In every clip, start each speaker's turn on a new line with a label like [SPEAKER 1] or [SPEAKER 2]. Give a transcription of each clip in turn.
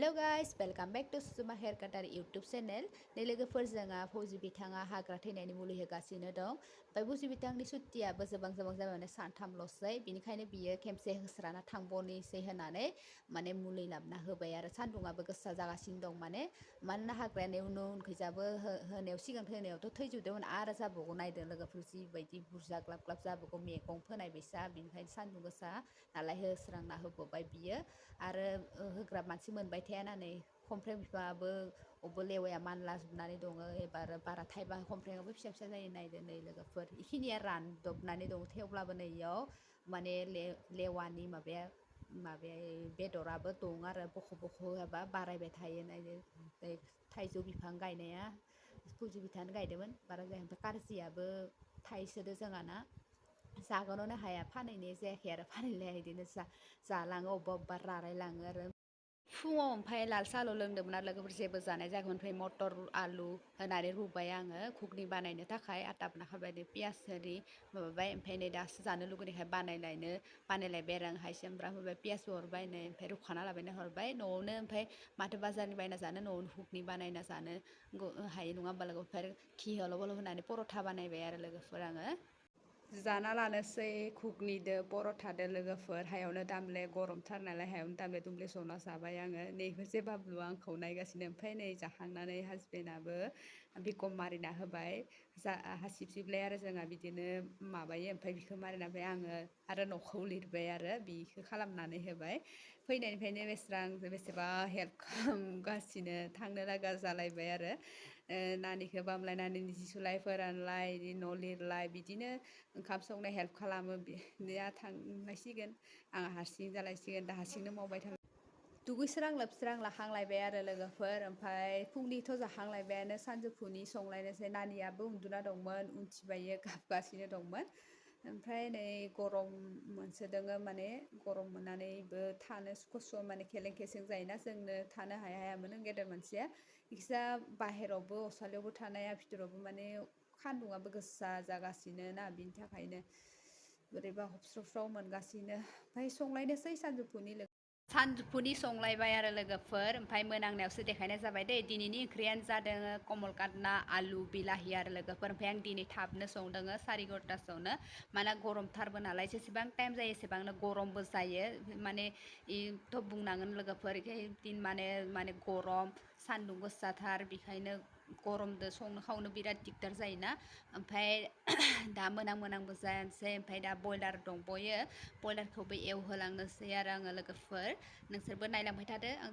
[SPEAKER 1] Hello guys, welcome back to Suma Hair Cutter YouTube channel. नै लोगोफोर जोंहा फौजि बिथाङा हाग्रा थैनायनि मुलि होगासिनो दं। ओमफ्राय फौजि बिथांनि सुट्टियाबो जोबां जाबाय माने सानथामल'सै। बिनिखायनो बियो खेमसे होस्राना थांबावनोसै होननानै माने मुलि लाबोना होबाय आरो सान्दुङाबो गोसा जागासिनो दं मानोना हाग्रायानो उनखैजाबो होनायाव सिगां होनायावथ' थैजोबदोंमोन आरो जाबावगौ नायदों लोगोफोर जिबायदि बुरजा ग्लाब ग्लाब जाबावगौ मैगं फोनाय बायसा बिनिखायनो सान्दुं गोसा नालाय होस्रांना होबावबाय बियो आरो होग्रा मानसि मोनबाय थायाना नै खमफ्रें बिफाङाबो अबो लेवाया मानला जोबनानै दङ एबार बारा थाइबा खमफ्रेंआबो फिसा फिसा जायो नायदो नै लोगोफोर इखिनिया रानदबनानै दङ थेवब्लाबो नै इयाव माने लेवानि माबाया बेदराबो दं आरो बख' बख' होआबा बारायबाय थायो नायदो थाइजौ बिफां गायनाया फौजि बिथाङानो गायदोंमोन बारा जायाखै ओमफ्राय कारजियाबो थाइसोदो जोंहाना जागोननो हाया फानहैनाय जायाखै आरो फानहैलाया बिदिनो जालाङो अबेबा रालायलाङो आरो फुङाव ओमफ्राय लाल साहाल' लोंदोंमोन आरो लोगोफोर जेबो जानाय जायाखै ओमफ्राय मटर आलु होनानै रुबाय आङो घुगनि बानायनो थाखाय आटा बनाखाबाय पियास होरि माबाबाय ओमफ्राय नै दासो जानो लुगैनायखाय बानायलायबाय आरो आं हाय सामब्राम होबाय पियासबो हरबाय नै ओमफ्राय रुखाना लाबायना हरबाय न'आवनो ओमफ्राय माथो बाजारनि बायना जानो न'आवनो घुगनि बानायना जानो हायो नङा होमबा लोगोफोर घि हलब होनानै पर'था बानायबाय आरो लोगोफोर आङो जाना लानोसै घुगनिदो पर'थादो लोगोफोर हायावनो दामले गरमथार नालाय हायावनो दामले दुमले जना जाबाय आङो नैबो जे बाबुआ आंखौ नायगासिनो ओमफ्राय नै जाखांनानै हासबेन्डआबो बिखम मारिना होबाय हासिब-सिबलाय आरो जोंहा बिदिनो माबायो ओमफ्राय बिखौ मारिना होबाय आङो आरो न'खौ लिरबाय आरो बिखौ खालामनानै होबाय फैनायनिफ्रायनो बेसेबा हेल्प खालामगासिनो थांनो लागा जालायबाय आरो नानिखौ बामलाय नानिनि जि सुलाय फोरानलाय न' लिरलाय बिदिनो ओंखाम संनाय हेल्प खालामो बिदिया थांनांसिगोन आं हारसिं जालायसिगोन दा हारसिंनो मावबाय थागोन दुगैस्रां लोबस्रां लाखांलायबाय आरो लोगोफोर ओमफ्राय फुंनिथ' जाखांलायबायानो सानजौफुनि संलायनोसै नानियाबो उन्दुना दंमोन उनथिबायो गाबगासिनो दंमोन ओमफ्राय नै गरम मोनसोदोङो माने गरम मोननानैबो थानो खस्थ' माने खेलें खेसें जायोना जोंनो थानो हाया मोनो गेदेर मानसिया इखिजा बाहेरावबो असालियावबो थानाया भितरावबो माने सान्दुङाबो गोसा जागासिनो ना बिनि थाखायनो बोरैबा हबस्रुफ्राव मोनगासिनो ओमफ्राय संलायनोसै सानजौफुनि संलायबाय आरो लोगोफोर ओमफ्राय मोनांनायावसो देखायनाय जाबाय दे दिनैनि ओंख्रियानो जादों कमलकाट ना आलु बिलाहि आरो लोगोफोर ओमफ्राय आं दिनै थाबनो संदोङो 11:30आवनो माने गरमथारबो नालाय जेसेबां टाइम जायो एसेबांनो गरमबो जायो माने इथ' बुंनांगोन लोगोफोर दिन माने गरम सान्दुं गोसाथार बेखायनो गरमदो संनो खावनो बिराद दिगदार जायोना ओमफ्राय दा मोनांबो जानोसै ओमफ्राय दा बयलार दंबयो बयलारखौबो एवहोलांनोसै आरो आङो लोगोफोर नोंसोरबो नायलांबाय थादो आं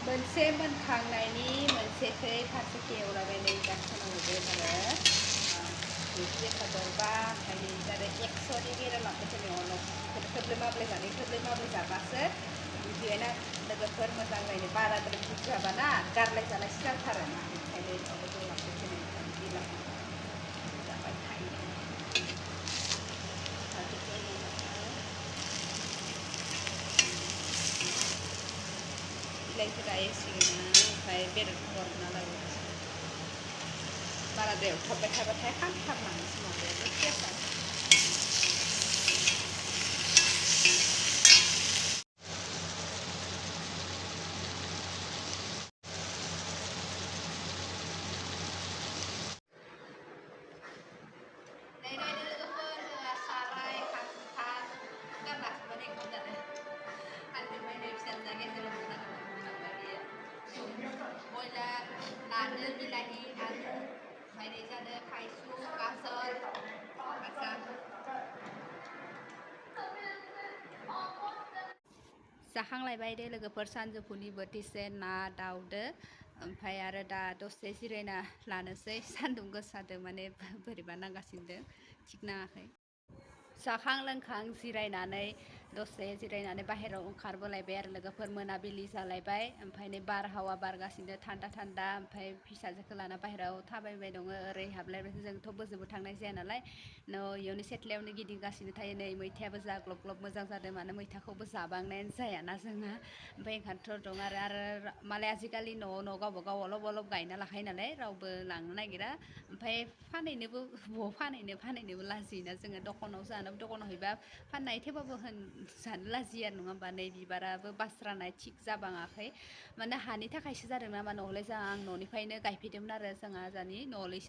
[SPEAKER 1] मोनसे मोनखांनायनि मोनसेखै फारसेखै एवलायबाय नै दा खोनाहरदो आरो दरबा ओमफ्राय नै जादों 100नि गेजेराव लांबाय जोंनियाव थोब्ले माब्ले जाबासो बुजिबायना लोगोफोर मोजां जायो बाराद्राय बुरजाबाना गारलाय जालायसो जाथारोना ओंखायनो माबाखौ लांबाय जोंनियाव जाबाय थायो बिलाइफोरा एसिगोन ओमफ्राय बेदरखौ हरना लायो बाराद्राय एवथाबबाय थाबाथाय खामथाबलाङोसो माबायाबो गेसा जाखांलायबाय दे लोगोफोर सानजौफुनि बोथिसे ना दाउदो ओमफ्राय आरो दा दसे जिरायना लानोसै सान्दुं गोसादो माने बोरैबा नांगासिनो थिग नाङाखै जाखां लोंखां जिरायनानै दसे जिरायनानै बाहेरायाव ओंखारबोलायबाय आरो लोगोफोर मोनाबिलि जालायबाय ओमफ्राय नै बारहावा बारगासिनो थान्दा ओमफ्राय फिसाजोखौ लाना बाहेरायाव थाबायबाय दङ ओरै हाबलायबाय जोंथ' बोजोंबो थांनाय जाया नालाय इयावनो सेथ्लायावनो गिदिंगासिनो थायो नै मैथायाबो जा ग्लब ग्लब मोजां जादों मानो मैथाखौबो जाबांनायानो जायाना जोंहा ओमफ्राय ओंखायनोथ' दं आरो मालाय आजिखालि न' गावबागाव अलप गायना लाखायो नालाय रावबो लांनो नागिरा ओमफ्राय फानहैनोबो फानहैनोबो लाजियोना जोङो दखानाव जानो दाना दखानाव हैबा फाननाय थेवबाबो जानो लाजियो आरो नङा होमबा नै बिबाराबो बास्रानाय थिग जाबाङाखै माने हानि थाखायसो जादों नामा न'आवलाय आं न'निफ्रायनो गायफैदोंमोन आरो जोंहा जोंहानि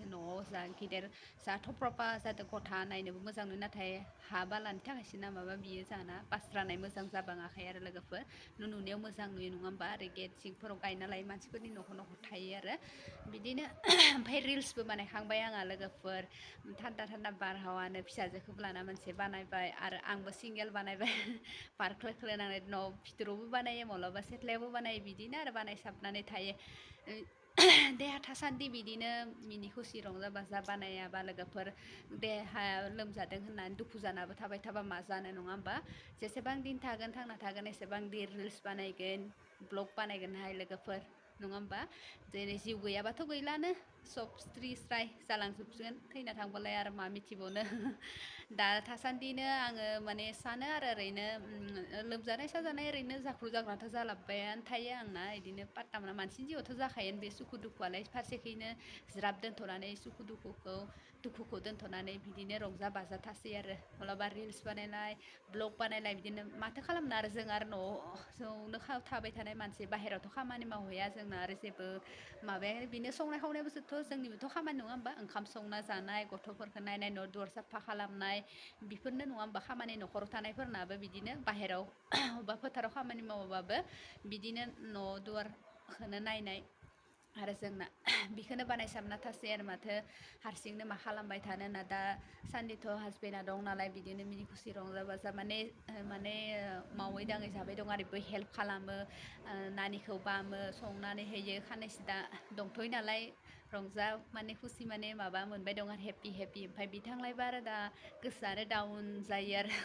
[SPEAKER 1] न'आव जा गिदिर जा थफ्रफा जादों गथा नायनोबो मोजां नुयो नाथाय हा बालानि थाखायसो ना माबा बियो जाना बास्रानाय मोजां जाबाङाखै आरो लोगोफोर नुनायाव मोजां नुयो नङा होमबा आरो गेट सिंफोराव गायना लायो मानसिफोरनि न'खर थायो आरो बिदिनो ओमफ्राय रिल्सबो बानायखांबाय आंहा लोगोफोर थान्दा थान्दा बारहावानो फिसाजोखौबो लाना मोनसे बानायबाय आरो आंबो सिंगेल बानायबाय पार्क नांनाय न' भितरावबो बानायो माब्लाबा सेथ्लायावबो बानायो बिदिनो आरो बानायसाबनानै थायो देहा थासान्दि बिदिनो मिनि खुसि रंजा बाजा बानायाबा लोगोफोर देहाया लोमजादों होननानै दुखु जानाबो थाबाय थाबा मा जानो नङा होमबा जेसेबां दिन थागोन थांना थागोन एसेबां दिन रिल्स बानायगोन ब्लग बानायगोनहाय लोगोफोर नङा होमबा जेरै जिउ गैयाबाथ' गैलानो सब स्रि स्राय जालांजोबगोन थैना थांबालाय आरो मा मिथिबावनो दा थासान्दिनो आङो माने सानो आरो ओरैनो लोमजानाय साजानाय ओरैनो जाख्रु जाग्राथ' जालाब्बायानो थायो आंना बिदिनो पात्ता मोना मानसिनि जिउआवथ' जाखायोनो बे सुखु दुखुआलाय फारसेखैनो ज्राब दोनथ'नानै सुखु दुखुखौ दोनथ'नानै बिदिनो रंजा बाजा थासै आरो माब्लाबा रिल्स बानायलाय ब्लग बानायलाय बिदिनो माथो खालामनो आरो जों आरो न'आवनो थाबाय थानाय मानसि बाहेरायावथ' खामानि मावहैया जोंना आरो जेबो माबाया बिनो संनाय खावनायाबोथ' जोंनिबोथ' खामानि नङा होमबा ओंखाम संना जानाय गथ'फोरखौ नायनाय न' दुवार साफा खालामनाय बेफोरनो नङा होमबा खामानि न'खराव थानायफोरनाबो बिदिनो बाहेरायाव बबेबा फोथाराव खामानि मावोबाबो बिदिनो न' दुवारखौनो नायनाय आरो जोंना बेखौनो बानायसाबना थासै आरो माथो हारसिंनो मा खालामबाय थानो होनना दा सान्दिथ' हासबेन्डआ दं नालाय बिदिनो मिनि खुसि रंजा बाजा माने मावै दाङै जाबाय दं आरो बे हेल्प खालामो नानिखौ बामो संनानै होयो खाननैसो दा दंथ'यो नालाय रंजा माने खुसि माने माबा मोनबाय दं आरो हेपि ओमफ्राय बिथांलायबो आरो दा गोसोआनो डाउन जायो आरो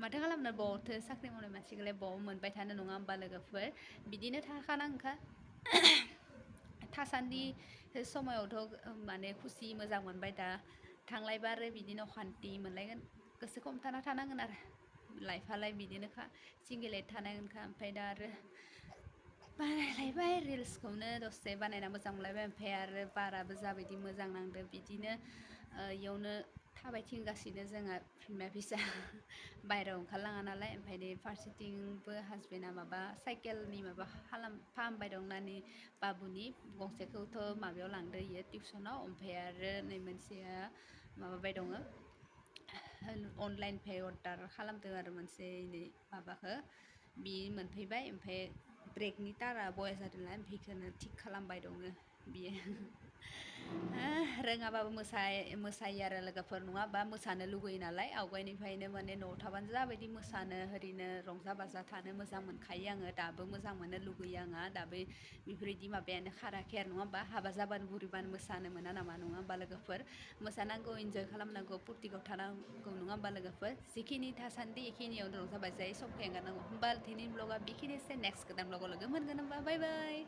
[SPEAKER 1] माथो खालामनो बावथो साख्रि मावनाय मानसिखौलाय बाव मोनबाय थानो नङा होमबा लोगोफोर बिदिनो थाखानांखा थासान्दि समायावथ' माने खुसि मोजां मोनबाय दा थांलायबा आरो बिदिनो अखान्थि मोनलायगोन गोसोखौ हमथाना थानांगोन आरो लाइफआलाय बिदिनोखा सिंगेलै थानांगोनखा ओमफ्राय दा आरो बानायलायबाय रिल्सखौनो दसे बानायना मोजां मोनलायबाय ओमफ्राय आरो बाराबो जाबायदि मोजां नांदो बिदिनो इयावनो थाबायथिंगासिनो जोंहा बिमा फिसा बायहेरायाव ओंखारलाङा नालाय ओमफ्राय नै फारसेथिंबो हासबेन्डआ माबा साइकेलनि माबा फाहामबाय दं नानि बाबुनि गंसेखौथ' माबायाव लांदो इयो टिउसनाव ओमफ्राय आरो नै मोनसेया माबाबाय दङ अनलाइन पे अर्डार खालामदों आरो मोनसे नै माबाखौ बि मोनफैबाय ओमफ्राय ब्रेकनि तारा बया जादों नालाय बेखौनो थिग खालामबाय दङ बियो रोङाबाबो मोसायो आरो लोगोफोर नङाबा मोसानो लुगैयो नालाय आवगायनिफ्रायनो माने न'आव थाबानो जाबायदि मोसानो ओरैनो रंजा बाजा थानो मोजां मोनखायो आङो दाबो मोजां मोनो लुगैयो आंहा दाबो बेफोरबायदि माबायानो खाराखै आरो नङा होमबा हाबा जाबानो बुरिबानो मोसानो मोना नामा नङा होमबा लोगोफोर मोसानांगौ इन्जय खालामनांगौ फुरथिखौ थानांगौ नङा होमबा लोगोफोर जिखिनि थासान्दि बेखिनियावनो रंजा बाजायै समखौ एंगारनांगौ होमबा दिनैनि ब्लगा बेखिनिसै नेक्स्ट गोदान ब्लगाव लोगो मोनगोन होमबा बाय बाय